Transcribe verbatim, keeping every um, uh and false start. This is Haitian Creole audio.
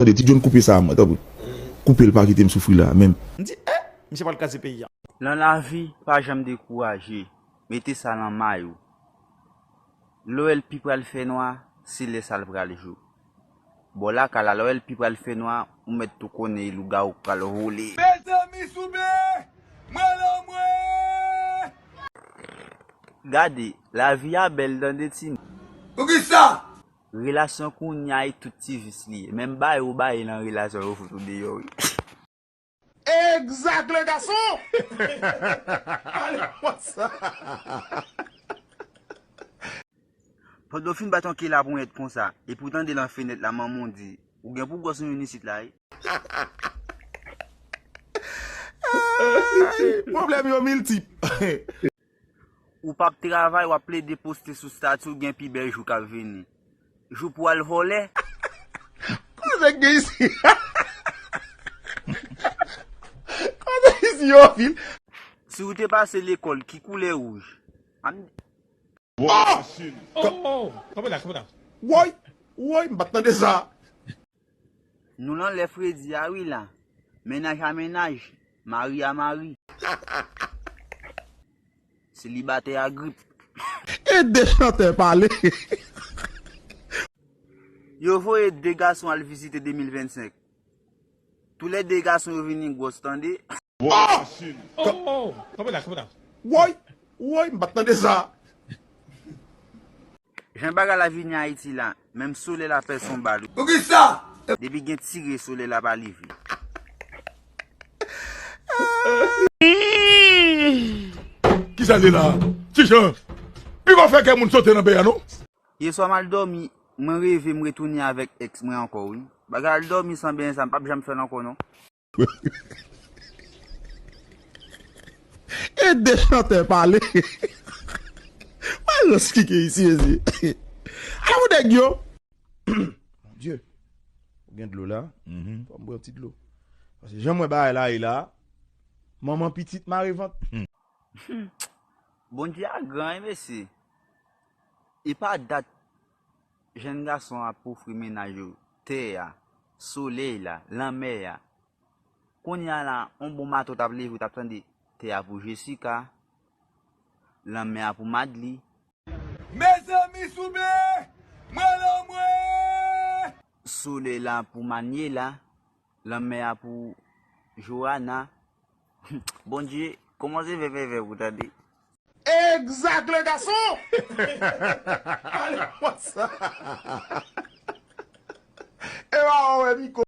Tande, Ti John, koupe sa a mwen, tanpri. Koupe l, pa kite m soufri la menm. M di, eh, misye pral kraze peyi a. Nan lavi, pa janm dekouraje. Mete sa nan may ou. Lè w wè l pi pral fè nwa, se lè sa l pral jou. Bò lakay la, lè w wè l pi pral fè nwa, ou mèt tou konnen e lougawou k pral vole. Mezanmi souple, mwen lanmwe. Gade, lavi a bèl tande timoun. Poukisa? Relasyon kounye a e tout ti vis li ye. Menm baye ou baye nan relasyon yo fout ou deyò wi. Exact le garçon. Ale konsa. Pandan w fin bat yon ke laponyèt konsa, epi w tande lan fenèt la manman w di, ou gen pou gwòs yon youn isit la wi. Pwoblèm yo miltip. Ou p ap travay, w ap plede poste sou stati w gen pi bèl jou k ap vini. Jou pou w al vòlè. Koze k gen isi? Koze isi yo anpil. Si w te pase lekòl, ki koulè wouj? An. Oh! Kanpe la, kanpe la. Woy! Woy, m pa t tande sa. Nou lan lè fredi a wi la. Mennaj a mennaj, mari a mari. Selibatè a grip. Ede chantè pale. Yo voye de gason al vizite de mil vennsenk. Toulède gason yo vini gwòs tande. Oh! Kanpe la, kanpe la. Woy! Woy, m pa t tande sa. Jan bagay la vini Ayiti la, menm solèy la pèse yon bal. Poukisa? Depi gen tire solèy la pa leve. Kisa l ye la? Tijan, piko fè kè moun sote nan peyi a non. Yeswa m al dòmi, mwen reve m retounen avèk èks mwen ankò wi. Bagay al dòmi san benyen sa m p ap janm fè l ankò non. Ede chantè pale. Malans ki gen isi mesye. Ala pou nèg yo. Bondye. Ou gen dlo la? Fò m bwè yon ti dlo. Paske jan m wè bagay la ye la, manman pitit mare vant. Bondye a gran wi mesye. E pa dat jèn gason ap ofri mennaj yo tè a, solèy la, lanmè a. Kounye a la, yon bon maten w t ap leve, w t ap tande tè a pou Jessica, lanmè a pou Madly. Mezanmi souple, mwen lanmwe! Solèy la pou Manuela, lanmè a pou Johanna. Bondye, kòmanse fè fè fè pou tande. Exact le garçon. Ale konsa. E pa wè miko.